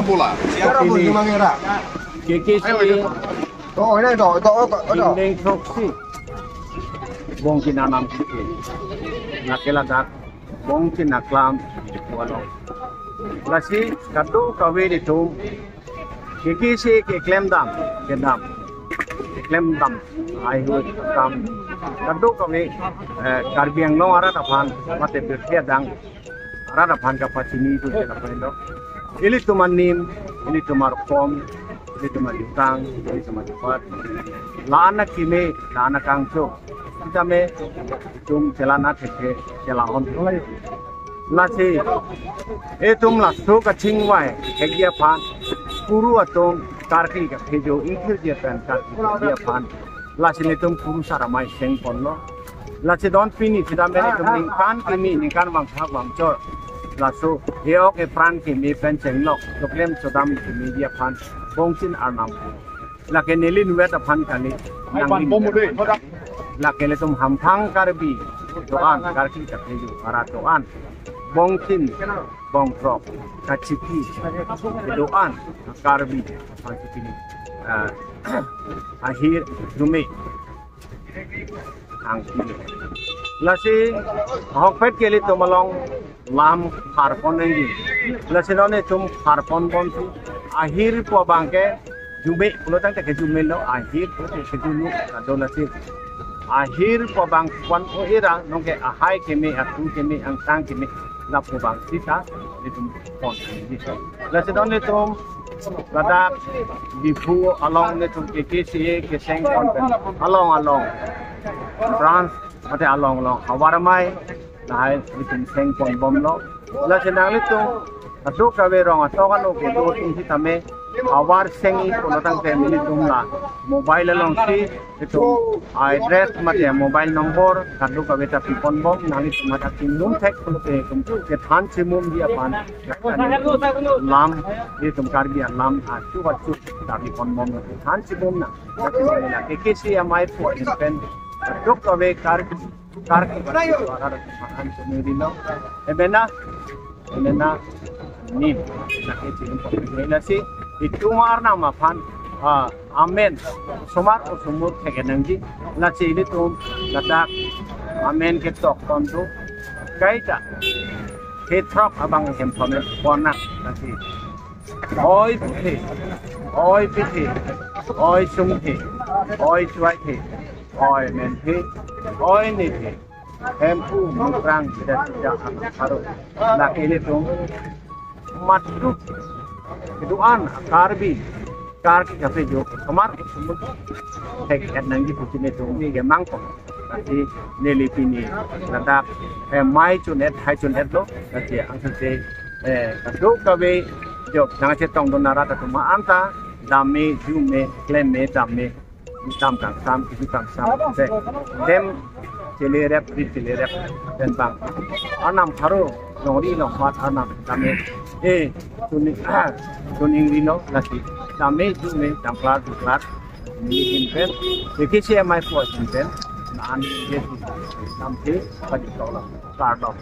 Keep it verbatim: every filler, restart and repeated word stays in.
Bola. Siapa pun cuma ngira. K K C. Ayo, ayo. Oh, ini dong, dong, dong, dong. Indeng Throksi. Bongchin Arnam Kethi. Lake ladak Bongchin Aklam Diphu along. Lasi kadokave ilitum K K C keklem dam, kedam, keklem dam, ai hu kam kadokave, eh, Karbi Anglong arat aphan, mate pirthe adang arat aphan kapachini tu jela pendo. Ilitum anim, ilitum arkom, ilitum ajutang, ilitum ajupat. La-an akeme, la-an akangcho. Sitame itum chelana thekthe, chelahon. Lasi itum laso kachingvai thekji aphan, kuru atum karkli kaphejo, ingthirji pen karkli kaphejo aphan. Lasi nelitum kurusar amei sengponlo. Lasi don pini sitame nelitum ningkan kimi, ningkan vangthak vangchor. Laso he-ok hepran kimi pen chenglok, choklem chodam kimiji aphan Bongchin Arnam. Lake neli inutvet aphan kali, nangli inutvet aphan kali. Lake ilitum Hamthang Karbi do-an, karkli kaphejo arat do-an. Bongchin, bongkrok, kachipi, do-an, Karbi aphan chipini. Ah, ahir jume. Angki. Lasi ahokpet ke ilitum along lam pharpon nangji. Lasi non itum pharpon ponsi ahir pu abang ke jume, pulo tangte ke jumelo, ahir pulote ke jume, kado lasi. Ahir pu abang pon o ira, nonke ahai keme, atu keme, angtang keme, lapu abang sita, ilitum pon nangji. Lasi non itum ladak Diphu along nelitum K K C A kesengpon pen along along branch mate along along havar amei lahai nelitum sengponbomlo. Lasi nanglitum kadokave rong atok ano kedo atum sitame havar sengji pulo tangte nelitum la mobile alongsi itum address mate mobile number kadokave ta piponbom, nanglitum mata kingdom thek pulote itum kethan chimumji aphan lam, itum Karbi alam achu achu ta piponbom, kethan chimum nang. Lasi la K K C A amei pu ahin pen kadokave Karbi, Karbi arat aphan chimumrilo. Emena, emena nim, lake chimum pon. Lasi itum Arnam aphan, ah, amen osomar osomur thek-et nangji. Lasi ilitum ladak amen ketok pontu kaita kethrok abang hem pon nang. Lasi oi puthe, oi pithe, oi sungthe, oi chuaithe, oi menthe, oi nethe, Hemphu, Mukrang, Sida Sida, Arnam Pharo. Lake ilitum madu kedo-an Karbi, Karbi kaphejo osomar osomur thek-et nangji pusi nelitum kemangkok. Lasi neli pini ladak, eh, mei chun-et, hai chun-etlo. Lasi angsose, eh, kadokave jo nangchetongdun arat atum anta dam me, jum me, klem me, dam me, dam kangsam, kejut kangsam, se dem chelerep, ri chelerep pen bang Arnam Pharo longri longpat Arnam dam me, eh, tuni, tuning rino lasi dam me, jum me, dam klar, jum klar, neli ahin pen, K K C A amei pu ahin pen, la-an ke dam ke padi toklo, kardom.